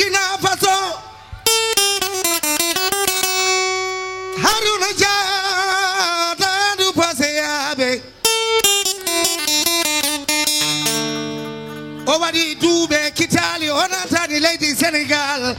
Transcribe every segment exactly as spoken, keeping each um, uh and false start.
Burkina Faso, Haruna Jaata ndu Paseyaaɓe. O waɗi duuɓe kitaali, o naataani leydi Senegaal.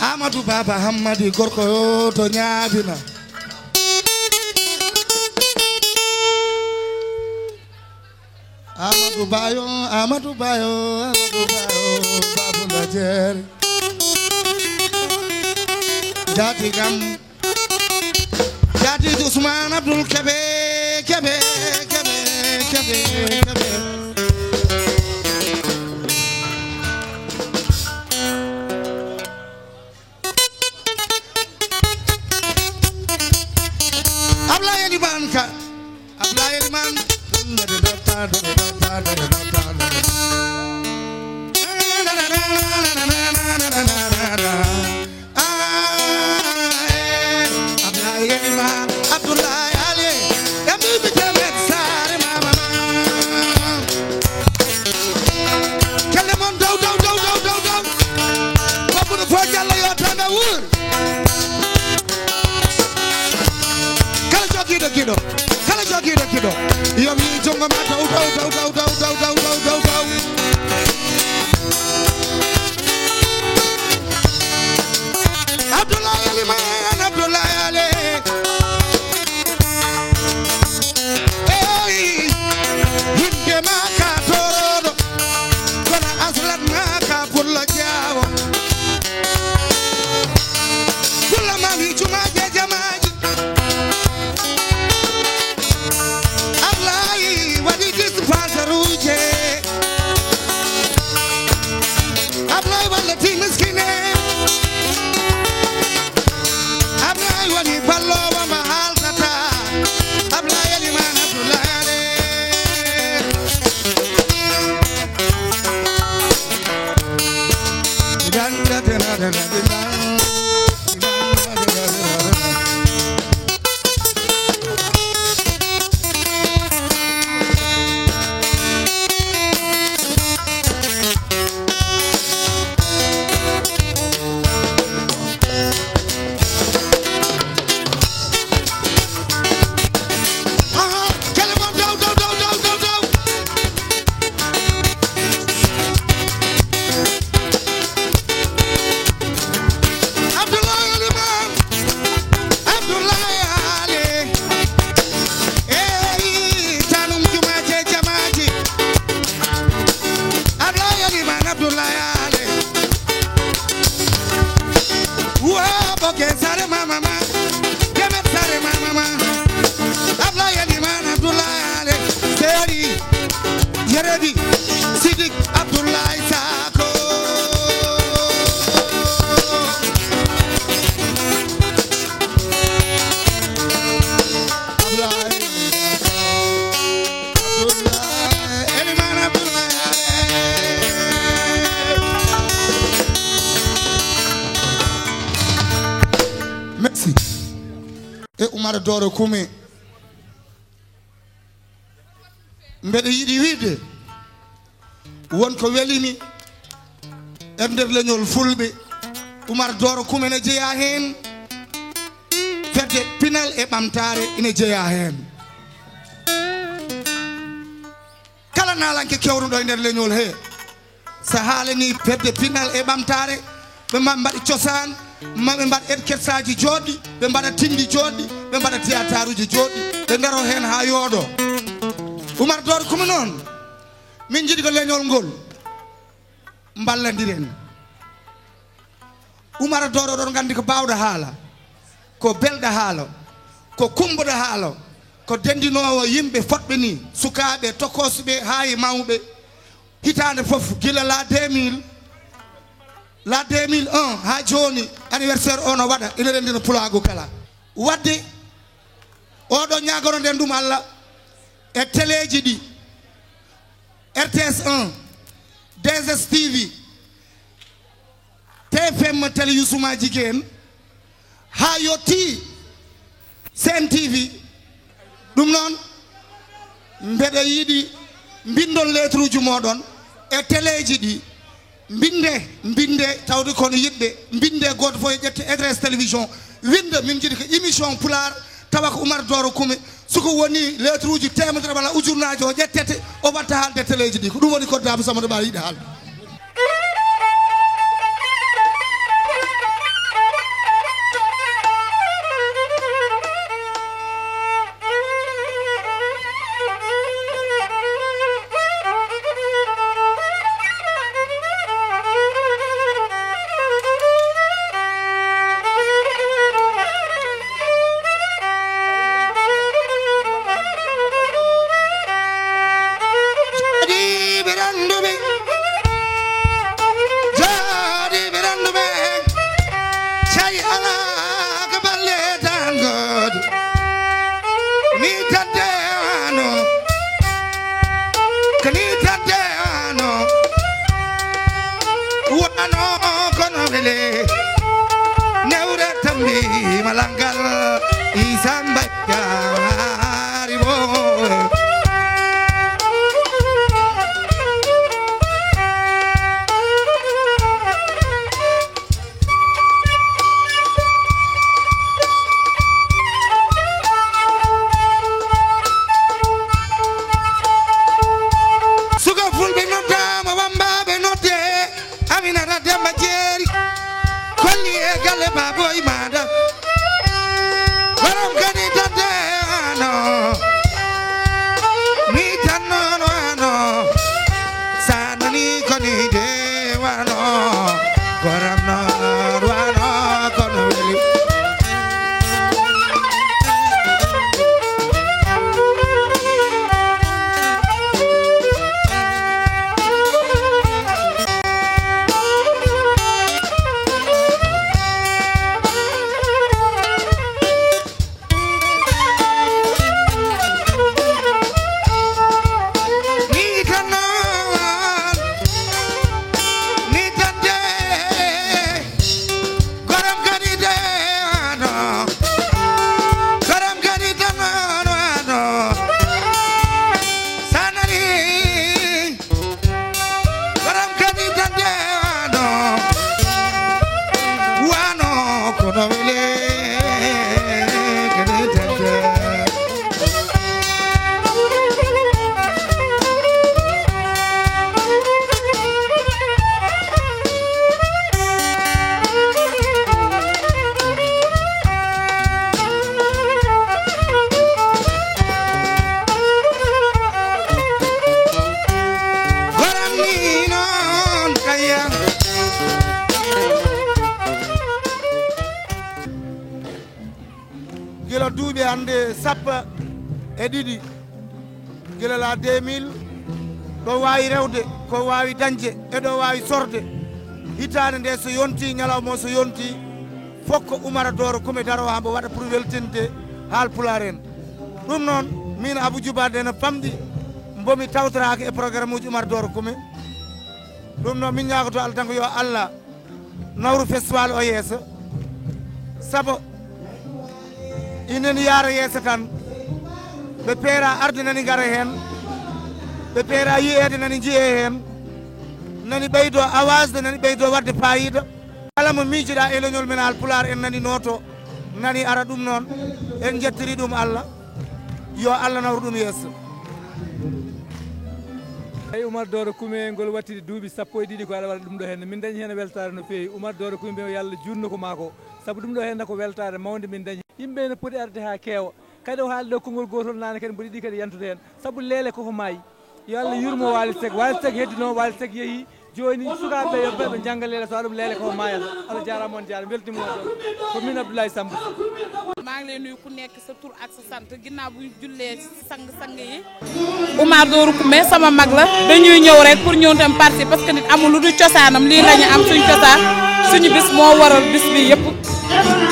Amadou Baba Hammadi, gorko yo to ñaabina. Amadou Bayo, Amadou Bayo, Amadou Bayo, Babou Ladière. Jaati kam. Jaati Ousmane Abdoul Kébé, Kébé, Kébé, Kébé, Kébé. Ablaye Elimane Ka. Ablaye Elimane. Ah, eh. Ablaye Elimane, Abdoulaye Ali. E mi mi temet sare mama. Kelle mon daw, daw, daw, daw, daw, daw. Babuno fo Jallo yo tanga wuur. Kala jogiiɗo giɗo, kala jogiiɗo giɗo, yo mi junngo ma daw, daw, daw. Abdoulaye Elimane, Abdoulaye Ali. Ey, yimɓe ma ka toroɗo, kono aslat ma ka pullo jaawo. Pullo ma mi jumaaje jamaaji. Ablaye waɗi dispensaire-uuje. Ablaye walliti miskine. Ablaye woni balloowo mo haaltata. Ablaye Elimane Abdoulaye Ale. Abdoulaye Elimane, Abdoulaye Ale. Ey, tanum jumaaje jamaaji. Abdoulaye Elimane, Abdoulaye Ale. Wa boke sare mama ma. Demet sare mama ma. Abdoulaye Elimane, Abdoulaye Ale. Seri. Yerebi Sidik Abdoulaye Sako. Abdoulaye, Abdoulaye, Elimane Abdoulaye. Merci. E Oumar Doro Koumé. Mbeɗa yiɗi wiide won ko welimi e nder leñol fulɓe. Oumar Doro Koumé ene jeyaa heen, fedde pinal e ɓamtaare ene jeyaa heen. Kala naalanke kewruɗo e nder leñol he, so haalanii fedde pinal e ɓamtaare, ɓe ma mbaɗi cosaan, ma ɓe mbaɗa orkestraaji jooɗɗi, ɓe mbaɗa tinndi jooɗɗi, ɓe mbaɗa tiyataruuji jooɗɗi, ɓe ngaro heen haa yooɗo. Oumar Doro Koumé noon, min njiɗi ko leñol ngol mballondiren. Oumar Doro, oɗon nganndi ko baawɗo haala, ko belɗo haala, ko kummbuɗo haala, ko denndinoowo yimɓe fotɓe nii, sukaaɓe, tokosɓe, haa e mawɓe. Hitaande fof, gila la deux mille, la deux mille un haa jooni, anniversaire o no waɗa, ina renndina pulaagu kala. Waɗde, oɗo ñaagoro-ɗen ɗum Allah e teleeji ɗi, R T S un, deux S T V, T F M, télé Youssouma Jigéen, haa yettii C N T V. Ɗum noon, mbeɗa yiɗi Mbinndon lettre uji mooɗon e teleeji ɗi. Mbinde, mbinde, tawde kono yiɗɓe, mbinde, gooto fof e ƴetta adresse télévision, winnda, min njiɗi ko émission Pulaar, tawa ko Umar Dooro Kume, so ko woni lettre uji teemedere walla ujunnaaje o ƴettete, o watta haalde teleeji ɗi. Ko ɗum woni Koddaama Samadu Ba yiɗi haalde. Jooɗiiɓe rannduɓe, jooɗiiɓe rannduɓe, cay alaa ko balle tan gooto. Ni tadde wano, ko ni tadde wano, wano kono wele, newre tambi malangal, isamba. Yaari bo. Suka fulɓe noddaama, wambaaɓe nodde. Aminata Demba Jeeri, kolli e galle Baboy Maada. Borom kadi tante wano, ni tan noon wano. Sa nani ko ni de wano, goram noon wano, kono weli. Goram kadi tan wano. Goram kadi tan wano. Sanani. Goram kadi tan wano. Wano kono wele. Kadi tan. Goram ni noon kaya. Gila duuɓi hannde sappo e ɗiɗi, gila la deux mille, ɗo waawi rewde, ko waawi dañde, e ɗo waawi sorde. Hitaande nde so yonti, ñalawma o so yonti, fof ko Umar Dooro Kume daro haa mbo waɗa pour weltinde Haal Pulaar en. Ɗum noon, min Abou Djouba de no famɗi, mbomi tawtoraaki e programme uji Umar Dooro Kume. Ɗum noon, min ñaagoto Allah tan ko yo Allah nawru festival o yeeso, sabu ineni yaara yeeso tan. Ɓe peera arde nani ngara heen, ɓe peera yiyeede nani njiyee heen, nani ɓeydo awasde, nani ɓeydo waɗde faayiida. Kala mo miijiɗaa e leñol men Haal Pulaar, en nani nooto, nani ara. Ɗum noon, en njettiri ɗum Allah, yo Allah nawru ɗum yeeso. Eyi, Umar Dooro Kume, ngol wattidi duuɓi sappo e ɗiɗi ko aɗa waɗa ɗum ɗo heen. Min dañi heen weltaare no feewi. Umar Dooro Kume, yo Allah juutnu ko maa ko. Sabu ɗum ɗo heen ko weltaare mawnde min dañi. Yimɓe ne poti arde haa keewa. Kadi o haali ɗo konngol gootol naane kadi mboɗo yiɗi kadi yantude heen. Sabu Leele koko maayi. Yo Allah yurmo Waly Seck. Waly Seck heddino, Waly Seck yehi. Jooni sukaaɓe ɓe yo ɓe, ɓe njannga Leele, so aɗum Leele ko maayal. Allah jaaraama, on jaaraama, weltima on ɗon. Ko min Abdoulaye Samb. Maa ngi lay nuyu ku nekk sa tur ak sa sant, ginnaaw bu ñu jullee ci sang-sang yi. Oumar Doro Koumé sama mag la, dañuy ñëw rek pour ñëw tam participer parce que nit amul lu dul cosaanam, lii la ñu am, suñu cosaan, suñu bis moo waral bis bi yëpp.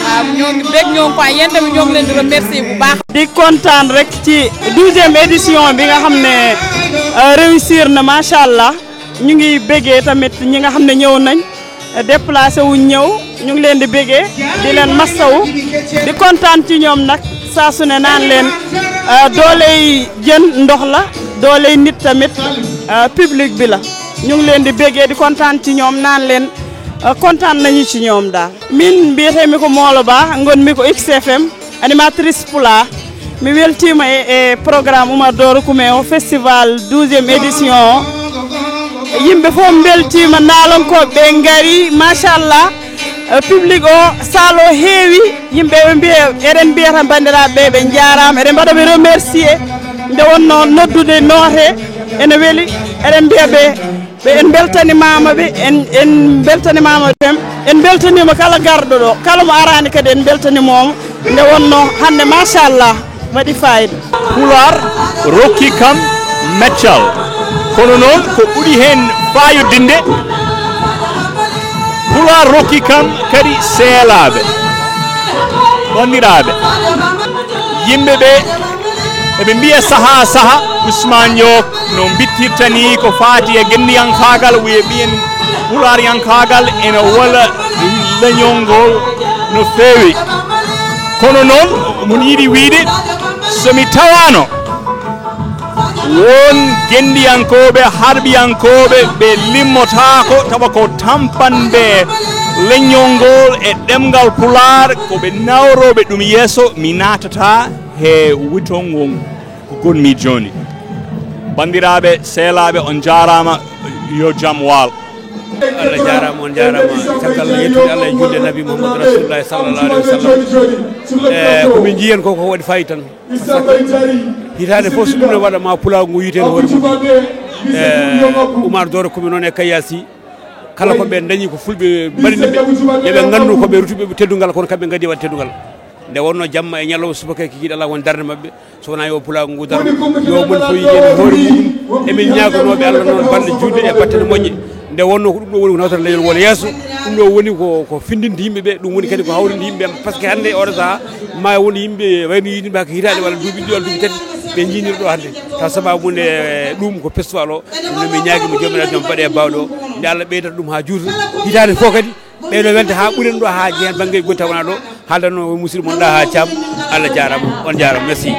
Waaw, ñoo ngi bég, ñoo ngi ko, yéen tamit ñoo ngi leen di remercier bu baax. Di kontaan rek ci douzième édition bi nga xam ne, euh, réussir na, macha Allah. Ñu ngi bégee tamit ñi nga xam ne ñëw nañ, déplacé wuñ ñëw, ñu ngi leen di bégee, di leen massawu, di kontaan ci ñoom nag, saa su ne naan leen, euh, dooley jën ndox la, Dooley nit tamit, euh, public bi la. Ñu ngi leen di béggee, di kontaan ci ñoom, naan leen, euh, kontaan nañu ci ñoom daal. Min mbiyetee mi ko Moolo Ba, ngon mi ko X F M, animatrice Pulaar. Mi weltiima e, e programme Oumar Doro Koumé o, festival douzième édition o. Yimɓe fof mbeltiima, naalonkooɓe ɓe ngari, machallah. Eh, public o, salle o heewi, yimɓe ɓe mbiya, eɗen mbiya tan banndiraaɓe ɓe, ɓe njaaraama, eɗen mbaɗa ɓe remercier. Nde wonnoo noddude noote, ene weli, eɗen mbiya ɓe, ɓe en mbeltanimaama ɓe, en, en mbeltanimaama ɓe. En mbeltaniima kala garɗo ɗo, kala mo araani kadi en mbeltanimaama. Nde wonnoo hannde, machallah, waɗi fayida. Pulaar rokki kam meccal, kono noon ko ɓuri heen faayodinde, Pulaar rokki kam kadi seelaaɓe, banndiraaɓe. Yimɓe ɓe eɓe mbiya sahaa sahaa, Ousmane Diop no mbittirta ni ko faati e ngenndiyankaagal, wiya ɓiyen Pulaaryankaagal ene walla leñol ngol no feewi. Kono noon, omo yiɗi wiyde, so mi tawaano won ngenndiyankooɓe, harɓiyankooɓe, ɓe limmotaako, tawa ko tampanɓe leñol ngol e ɗemngal Pulaar, ko ɓe nawrooɓe ɗum yeeso, mi naatataa he wutto ngon ko ngonmi jooni. Banndiraaɓe, seelaaɓe, on njaaraama, yo jam waal. Allah jaaraama, on njaaraama. Caggal yettude Allah e juulde Nabi Muhammad Rasulullah sallallahu alaihi wasallam. E, ko min njiyen ko, ko waɗi fayida tan. Hitaande fof so ɗum ne waɗa ma Pulaagu ngu yiite heen hoore mum. E, Oumar Doro Koumé noon e Kayasi. Kala ko ɓe dañi ko fulɓe mbaɗini ɓe. Yo ɓe nganndu ko ɓe rutuɓe teddungal, kono kamɓe ngaddi waɗde teddungal. Nde wonnoo jamma e ñalawma subaka kikiiɗe alaa won darnde maɓɓe. So wonaa yo Pulaagu ngu daro, yo mon fof yiɗi heen hoore muɗum. Emin ñaagonooɓe Allah noon balɗe juutɗe e battane moƴƴe. Nde wonnoo ko ɗum ɗo woni ko nawtata leñol ngol yeeso. Ɗum ɗo woni ko, ko findinde yimɓe ɓe, ɗum woni kadi ko hawrinde yimɓe ɓe. Par ce que hannde e oɗo sahaa, ma won yimɓe wayno yiɗi mba ko hitaande walla duuɓi ɗiɗi walla duuɓi tati, ɓe njiinir ɗo hannde. Taw sababu mum e ɗum ko festival o, ɗum noon min ñaagi mo Joomiraaɗo joom baɗe e baawɗo, nde Allah ɓeydata ɗum haa juuta. Hitaande fof kadi, ɓeyɗo welde haa ɓuren ɗo, haa jehen bannge goɗɗi taw wonaa ɗo. Haaldanno musidɗo mon ɗa haa Caam, Allah jaaraama, on jaaraama, merci.